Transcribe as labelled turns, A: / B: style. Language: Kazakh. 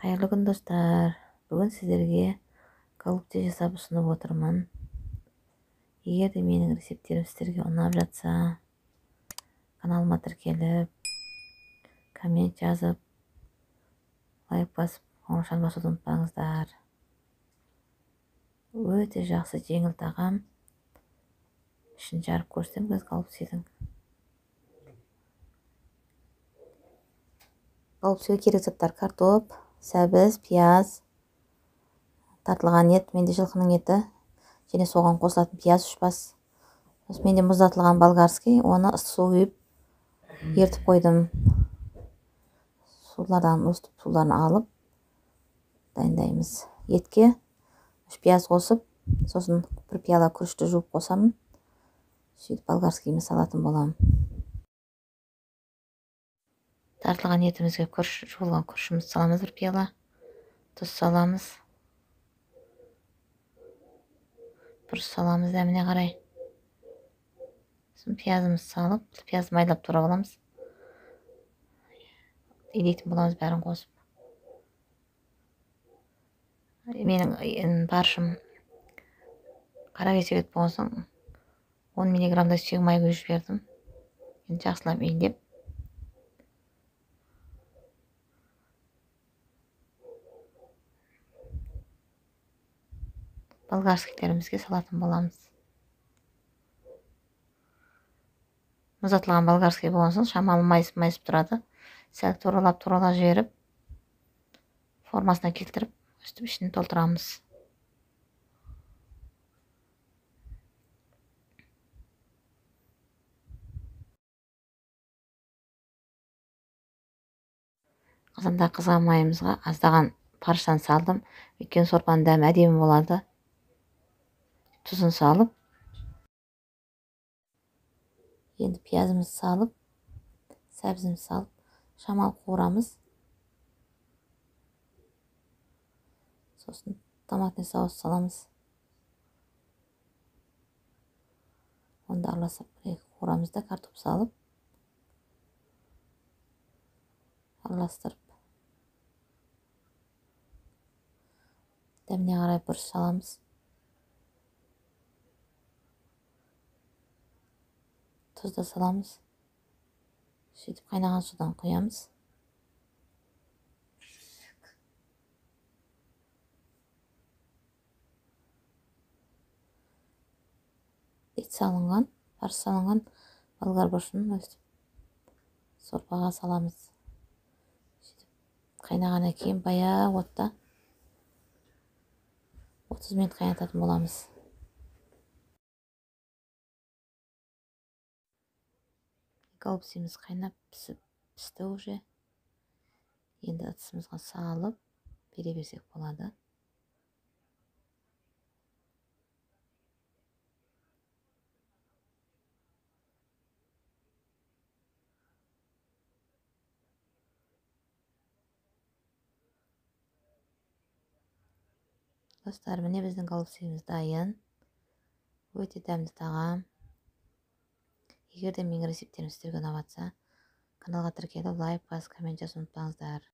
A: Қайырлы күн, достар! Бүгін сіздерге голубцы жасап ұсынып отырмын. Егер де менің рецепттерім сіздерге ұнап жатса, каналыма тіркеліп, коммент жазып, лайк басып, қоңыраушаны басуды ұмытпаңыздар. Өте жақсы жеңіл тағам. Ішін жарып көрсетемін қазір голубцыдің. Голубцыға керек заттар: картоп, сәбіз, пияз, тартылған ет, менде жылқының еті, және соған қосылатын пияз 3 бас. Сосын менде мұздатылған болгарский, оны ыстық су құйып ертіп қойдым. Сулардан өстіп суларын алып дайындаймыз. Етке 3 пияз қосып, сосын 1 пиала күрішті жуып қосамын. Сөйтіп болгарскийді салатын боламын. Тартылған етімізге күріш, жуылған күрішімізді саламыз 1 пиала. Тұз саламыз. Бұрыш саламыз дәміне қарай. Сосын пиязымызды салып, пиязды майлап турап аламыз. Илейтін боламыз бәрін қосып. Менің баршым қара кесек ет болған соң 10 миллиграммдай сүйек май құйып жібердім. Енді жақсылап илеп болгарскийлерімізге салатын боламыз. Мұздатылған болгарский болған соң шамалы майысып тұрады. Сәл туралап жіберіп, формасына келтіріп, өстіп ішін толтырамыз. Қазанда қызған майымызға аздаған парыштан салдым. Өйткені сорпаның дәмі әдемі болады. Тұзын салып, енді пиязымызды салып, сәбізімізді салып, шамалы қуырамыз. Сосын томатный соус саламыз. Оны да араласып қуырамыз да, картоп салып, араластырып, дәміне қарай бұрыш саламыз. Тұз да саламыз. Сөйтіп қайнаған судан құямыз. Ет салынған, фарш салынған болгар бұрышын өстіп сорпаға саламыз. Сөйтіп қайнағаннан кейін баяу отта 30 минут қайнататын боламыз. Голубцымыз қайнап пісті уже. Енді ыдысымызға салып бере берсек болады. Достар, міне біздің голубцымыз дайын. Өте дәмді тағам. Егер де менің рецепттерім сіздерге ұнап жатса, каналға тіркеліп, лайк басып, коммент жазуды ұмытпаңыздар.